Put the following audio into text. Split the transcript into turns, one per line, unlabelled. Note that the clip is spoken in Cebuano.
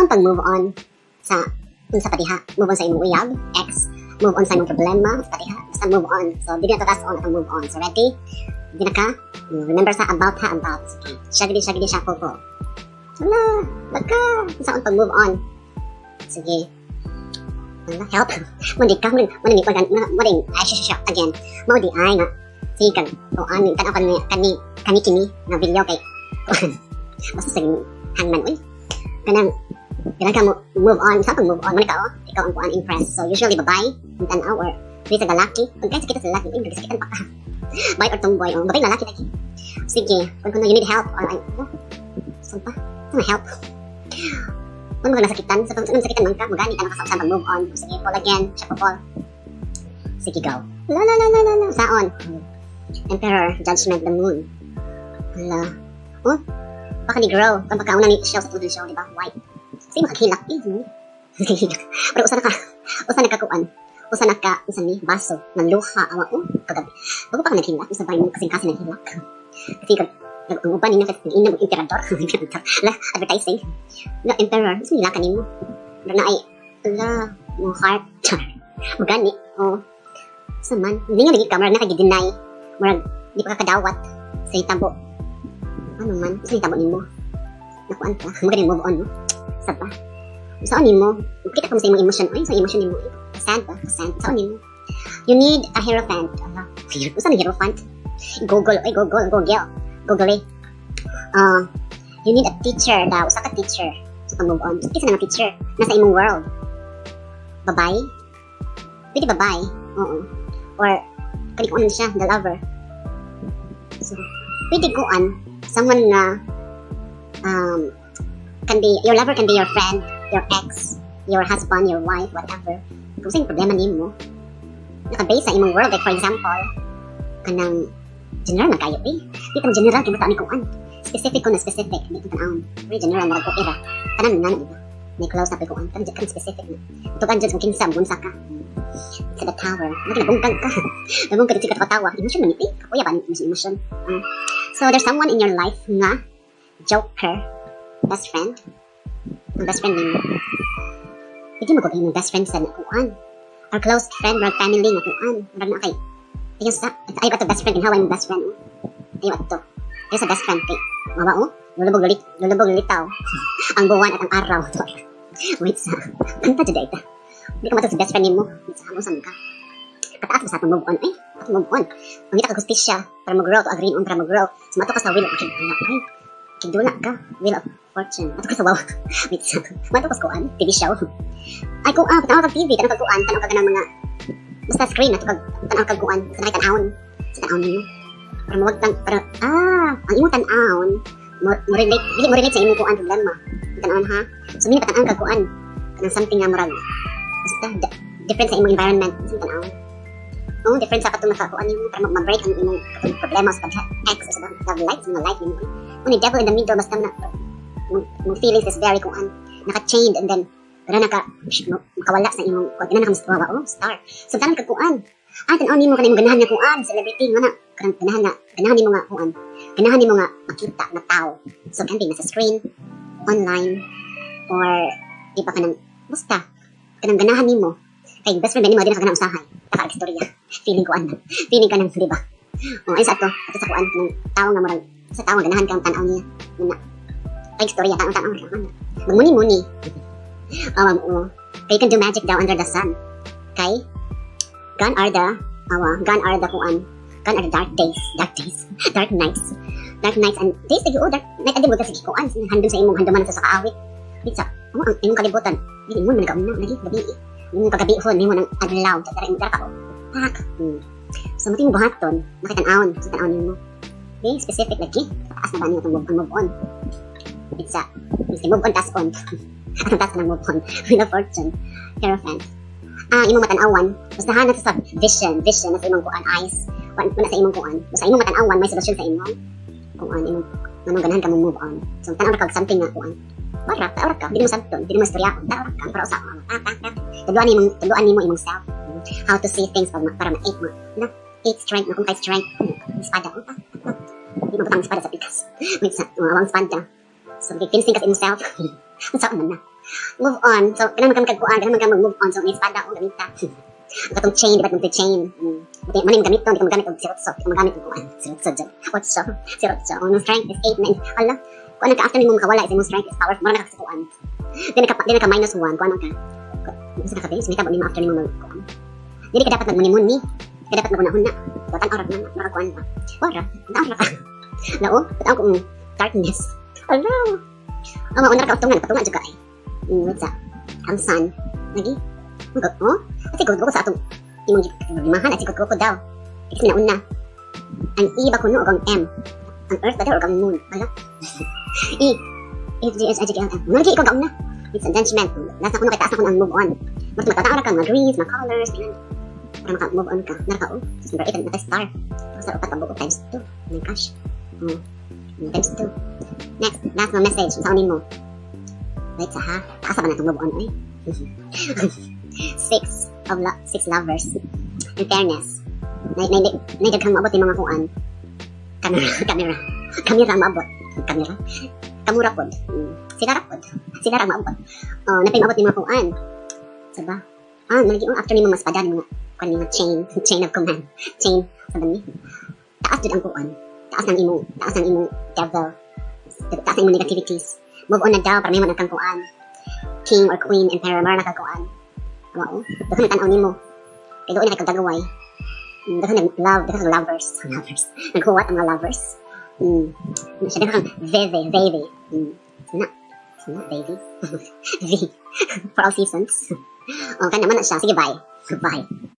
Unsaon pag move on sa unsa pa diha? Move on sa imong uyab, ex, move on sa imong problema, sa diha, basta move on. So dili na to taas on atong move on. So ready? Di na ka? Remember sa about ha, about. Sige. Shaggy, shaggy, shuffle po. Wala, laka. Unsaon pag move on? Sige. Wala, help. Mo di ka, mo mo mo mo mo ay siya siya again. Mo di ay nga. Sige kag o ani tan-aw kani kani kani kini nga video kay basta sa hangman uy. Kanang kailangan ka mo move on sa pag move on man ka, oh, ikaw ang kuan, Empress. So usually babae ang tan-aw or di sa lalaki. Pag kay sakit sa lalaki, uy, sakitan pa ka. Babae or tomboy, oh, babae, lalaki lagi. Sige, kung kuno you need help or ay, oh, saan pa? Saan help? Kung mo nasakitan, sa pag nasakitan man ka, magani ka sa pag move on. Sige, pull again, siya po pull. Sige, go. La la la la la la. Saon? Emperor, Judgment, the Moon. Hala. Oh, baka ni grow. Kung pagkauna ni show sa tunod show, di ba? White. Sige, makakilak. Eh, makakilak. Pero usa na ka kuan. Usa na ka, usa ni, baso, ng luha, awa, oh, kagabi. Bago pa ka naghilak, usa ba yung kasing-kasing naghilak? Kasi kag, ang uban ninyo kasi ina mo emperador, emperador. La, advertising. La, Emperor, gusto nila kanimo. Pero na ay, la, mo heart. Char. Magani, oh. Sa man, hindi nga lagi ka, murag nakagi-deny. Murag, di pa ka kadawat sa hitabo. Ano man, sa hitabo nimo. Nakuan ka, magaling move on, no? Sa ba? Saan nimo? Kita ko sa imong emotion. Ay, sa emotion nimo. Sad ba? Sad. Saan nimo? You need a Hierophant. Ala, usa ni Hierophant? Google, ay Google, Google. Google eh. You need a teacher daw. Usa ka teacher. Sa pag move on. Kinsa na nga teacher? Nasa imong world. Babae? Pwede babae. Oo. Or, kani ko ano siya, the Lover. So, pwede kuan, someone nga, can be, your lover can be your friend, your ex, your husband, your wife, whatever. Kung sa problema nimo, naka-base sa imong world. Like for example, kanang general na kayo eh. Di ka general, kaya basta kuan. Specific ko na specific, di ko tanawon. Very general na ko era. Tanan nga na, di ba? May close na kuan. Kanang kanang specific na. Tukan jud kung kinsa bunsa ka. Sa the Tower. Nagkabungkag ka. Nabungkag ka katawa. Emotion man ito eh. Kakuya ba emotion emotion. So there's someone in your life nga joker, best friend. Ang best friend nimo. Pwede mo ko imong best friend sa kuan. Our close friend, murag family nga kuan. Murag na kay. Ayaw sa, ayaw ato best friend, ginhawa imong best friend. Oh. Ayaw ato. Ayaw sa best friend kay mawa oh. Lulubog lulit, lulubog lulitaw ang buwan at ang araw. Wait sa. Kanta jud ita. Hindi ka mato sa best friend nimo. Wait sa, amo ka. Kataas mo sa atong move on. Ay, atong move on. Mangita ka hustisya para mag-grow, to agree on para mag-grow. So mato ka sa Wheel of ay, kidula ka. Wheel of Fortune. Mato ka sa wow. Wait sa. Mato ka sa kuan, TV show. Ay kung ah, tanaw kag TV, tanaw kag kuan, tanaw kag kanang mga basta screen ato kag tanaw kag kuan, sa nakay tan-awon. Sa tan-awon nimo. Para mawag tan para ah, ang imong tan-awon mo relate, dili mo relate sa imong kuan problema. Ang tan-awon ha. So mini pa tan-awon kag kuan kanang something nga murag basta different sa imong environment sa tan-awon. Oh, different sa katong nakakuan nimo para ma-break ang imong katong problema sa pag ex o sa love life, sa mga life nimo. Mo devil in the middle, basta na imong feelings is very kuan naka-chained and then pero naka makawala sa imong kuan ina naka mas oh star. So tanan ka kuan. Ah, tan-aw nimo kanang imong ganahan nga kuan, celebrity nga na kanang ganahan nga ganahan nimo nga kuan. Ganahan nimo nga makita nga tao. So can be nasa screen, online or di ba kanang basta kanang ganahan nimo kay best friend nimo di na ka ganang usahay. Taka istorya. Feeling kuan. Feeling ka nang di ba? Oh, ay sa ato, ato sa kuan kanang tao nga murag sa tao nga ganahan kang tan-aw niya. Muna. Ay istorya tan-aw tan-aw ra. Magmuni-muni. Oh, oh. Kay you can do magic daw under the sun. Kay gone are the awa, gone are the kuan. Gone are the dark days, dark days, dark nights. Dark nights and days lagi oh, dark night and day mo sige kuan handom sa imong handuman sa kaawit. Wait sa amo ang imong kalibutan. Dili mo man nagauna lagi gabi. Imong kagabihon nimo ng adlaw dara imong dara ka oh. Pak. So mo buhaton, makitan-awon sa tan-awon nimo. Okay, specific lagi. Taas na ba niyo itong move on, move on? It's move on, taas on. Atong taas ng move on. Wheel of Fortune. Hierophant. Ah, imong matanawan. Basta hanap sa vision, vision na sa imong kuan eyes. Wala sa imong kuan. Basta imong matanawan, may solusyon sa imong kuan, imong anong ganahan ka mo move on. So tanaw ra kag something nga kuan. Bara, tanaw ra ka, dili mo sabton, dili mo istorya, tanaw ra ka para usa ka. Tudluan nimo imong self how to see things para ma eight mo. Na, eight strength, na kung kay strength, espada, oh, ah, ah, di mo butang espada sa pikas. Wait sa, awang espada. So, fencing ka sa imong self. Unsa man na? Move on. So, kanang man ka kagkuan, kanang man ka mag-move on. So, may espada o gamita. Ang katong chain, di ba itong chain? Buti, man yung gamit to, hindi ka magamit og sirotso. Hindi ka magamit og kuan. Sirotso dyan. Otso. Sirotso. Ang strength is 8, 9. Ala, kuan ka after nimo makawala is imong strength is powerful. Mura na ka sa kuan. Di na ka minus 1. Kuan ka. Gusto ka kabi? Sumita ba nimo after nimo mag kuan? Dili ka dapat magmuni-muni. Di ka dapat maghuna-huna. So, tan-aw ra na, mura kuan ba? Wala, tan-aw ra ka. Lao, tan-aw ko darkness. Ala. Ang mauna ra ka utungan, patungan jud ka ay. Wait sa ang sun. Lagi. Oh, kasi ko sa atong imong gimahan at siguro ko daw. Kasi nauna. Ang E ba kuno o ang M? Ang Earth ba daw o ang Moon? Ala. E. F G H I J K L M. Lagi ikaw gauna. It's a judgment. Last na kuno kay taas na kuno ang move on. Mas matatao ra ka mga greens, mga colors, ganyan. Para maka-move on ka. Nara ka oh. Tapos number 8, naka star. Tapos sa upat ka buok times 2. Oh my gosh. Oh. Times 2. Next, last na message. Sa mo? Wait sa ha. Taas ba na itong move on ay? Six lovers. In fairness, na daghang maabot yung mga kuan. Camera, camera. Camera ang maabot. Camera. Kamura pod. Sila ra pod. Sila ra ang maabot. Oh, napay maabot yung mga kuan. Sa ba? Ah, nalagi oh, after nimo mas padan mga kuan mga chain, chain of command. Chain sa ba ni? Taas jud ang kuan. Taas ang imong devil. Taas ang imong negativities. Move on na daw para may man kang kuan. King or queen, emperor, mara na kang kuan. Wow. Daghan tan-aw nimo. Kay doon na kay dagaway. Daghan nag love, daghan kang lovers, lovers. Naghuwat ang mga lovers. Ano siya daghan kang veve, baby. Sana. Sana, baby. V. For all seasons. Oh, kana man na siya. Sige, bye. Bye.